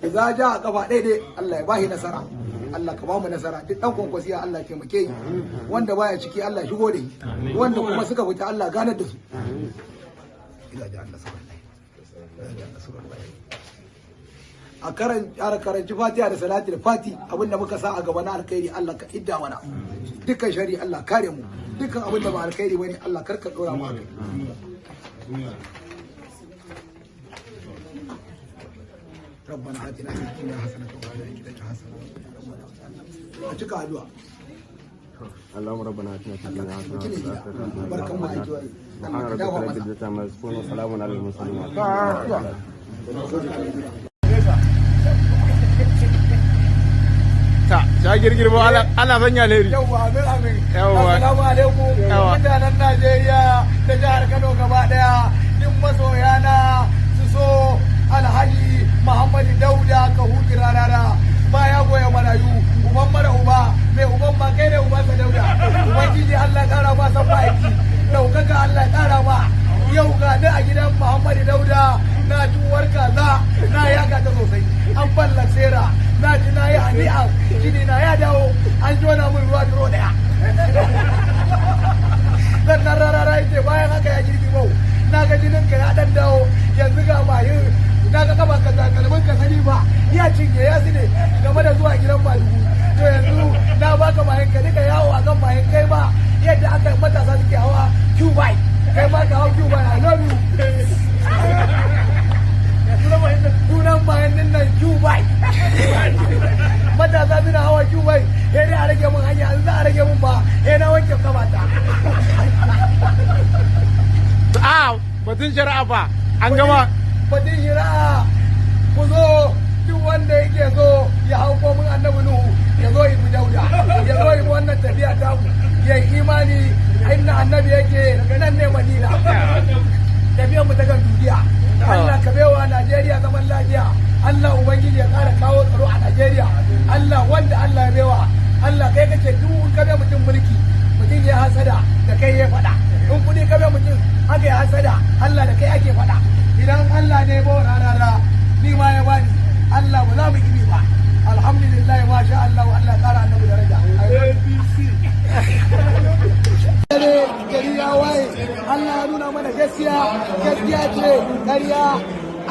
Idza ja a kafa daidai, Allah ya bahi nasara. Allah ka bamu nasara. Duk dan Kwankwasiya, Allah taimake yi. Wanda baya ciki, Allah shigo da shi. Wanda kuma suka fita, Allah ganar da su. Idza ja nasarullah, idza ja nasarullah. A karanci Fatiha da Salatul Fati. Abinda muka sa a gaba na alkhairi, Allah ka idda mana. Dukkan shari, Allah kare mu. Dukkan abinda ba alkhairi bane, Allah karka dora mu akai. ربنا آتنا في الدنيا حسنة وفي الآخرة حسنة وقنا عذاب النار. A cika addu'a. اللهم ربنا اتنا في الدنيا حسنه Mutum وفي ne gida. الاخره حسنه. Barkan mu aiki. سبحان Allah ka ربك dafa رب masa. العزه عما يصفون وسلام على المرسلين والحمد لله رب العالمين. Ta sha girgirbo, ana sanya alheri. Yawwa, amin amin. Yawwa. Assalamu alaikum. Yawwa. Mutanen Najeriya da jihar Kano gaba daya. Duk masoya na su so Alhaji Muhammadu Dauda Kahutu Rarara. Baya goya marayu, uban mara uba, mai uban ma kai ne uban sa Dauda. Ubangiji Allah kara ma san ma'aiki. Daukaka Allah kara ma. Yau ga ni a gidan Muhammadu Dauda, na ci uwar kaza, na yaga ta sosai. An balla sera, na ci, na yi hani'a, jini na ya dawo, an jona min ruwa duro daya. Sannan Rarara yake bayan haka ya girbi mau na ga jinin ka ya dan dawo. Yanzu ga mayin na ga kaban ka, takalmin ka sani ba ya cinye ya sine game da zuwa gidan Madugu. To yanzu na baka mayin ka duka yawo a kan mayin, kai ma yadda aka matasa suke hawa Q-bike, kai ma ka hau Q-bike. I love you. Sunan mayin din nan Q-bike. Matasa suna hawa Q-bike. Sai dai a rage mun hanya, in za a rage mun ba sai na wanke kamata. A batun shari'a fa, an gama? Batun shari'a, ku zo, duk wanda yake so ya hau komin Annabi Nuhu, ya zo yi Dauda, ya zo yi wannan tafiya tamu, ya yi imani inda Annabi yake nan ne Madina. Tafiyar mu ta kan duniya. Allah ka baiwa Najeriya zaman lafiya. Allah Ubangiji ya kara kawo tsaro a Najeriya. Allah, wanda Allah ya baiwa, Allah kai kace duk in ka bai mutum mulki, mutum ya hasada da kai ya faɗa. In kuɗi ka bai mutum aka yi hasada, Allah da kai ake faɗa. Idan Allah ne ya bawa Rarara, ni ma ya bani, Allah ba za mu gibi ba. Alhamdulillah, masha Allah, Allah kara Annabi daraja. Dare gari ya waye, Allah ya nuna mana gaskiya gaskiya ce, ƙarya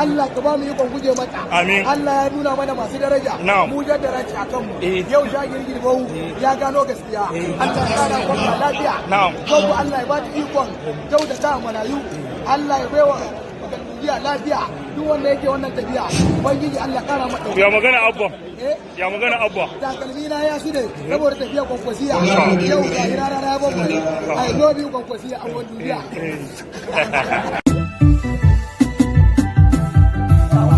Allah ka ba mu ikon guje mata. Amin. Allah ya nuna mana masu daraja. Na'am. Mu jaddara ce akan mu. Yau sha girgir bahu ya gano gaskiya. Allah ya kara gwamna lafiya. Na'am. Gwamna, Allah ya ba ta ikon kyautata marayu. Allah ya baiwa Gandujiyya lafiya. Duk wanda yake wannan tafiya, Ubangiji Allah kara mata. Ya magana Abba. Eh? Ya magana Abba. Takalmi na ya su ne saboda tafiya Kwankwasiya. Yau ga rana ya bakwai. I love you, Kwankwasiya a wani duniya.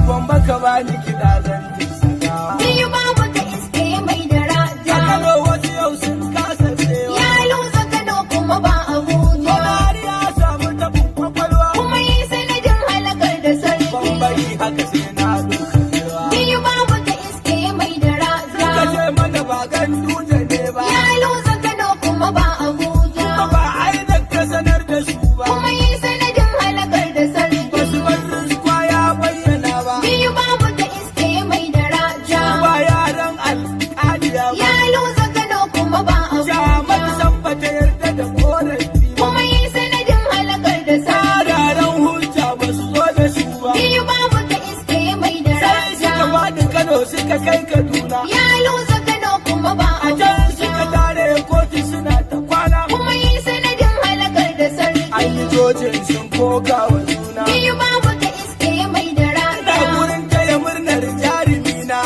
Gwamba ka bani kiɗa zan sakawa. Biyu babu ka iske mai daraja. Kano wasu yau sun kasa tsewa. Ya lusa Kano kuma ba Abuja. Buhari ya samu tabin kwakwalwa. Kuma yi sanadin halakar da sarki. Bambari haka sai na duka kewa. Biyu babu ka iske mai daraja. Kashe mana ba Ganduje ne ba. Ya lusa Kano kuma ba Abuja. Kuma ba INEC ta sanar da su ba. Kuma yi sanadin halakar da sarki. Basu bar Ruskwa ya bayyana ba. Biyu babu ka iske mai daraja. Ba yaran alƙaliya ba. Ya lusa Kano kuma ba Jama'at Abuja. san ba ta yarda da korafi ba. Kuma yi sanadin halakar da sarki. Tsararen hujja ba su zo da su ba. Biyu babu ka iske mai Sai daraja. suka faɗi Kano suka kai Kaduna. Ya lusa Kano kuma ba A can suka Abuja. tare kotu suna ta kwana. Kuma yi sanadin halakar da sarki. An yi jojin sun koka wa juna. Biyu babu ka iske mai Ina daraja. gurin taya murnar jarumina.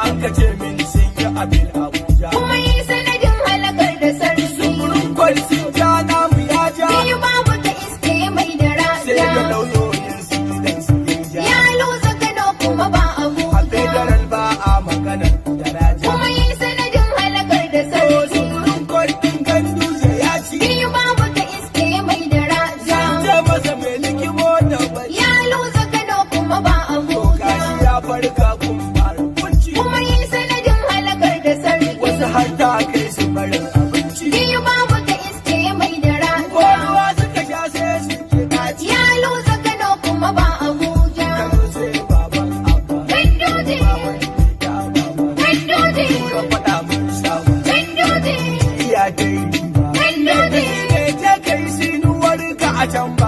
An kace min sun yi abin Abuja. Kuma yi sanadin halakar da sarki. Supreme Court sun ja, namu ya ja. Biyu babu ka iske mai Sai da daraja. lauyoyin su idan su ja. Ya lusa Kano kuma ba A Abuja. federal ba a maganar daraja. Kuma yi sanadin halakar da To sarki. Supreme Court din Ganduje ya ci. Biyu babu ka iske mai daraja. A can.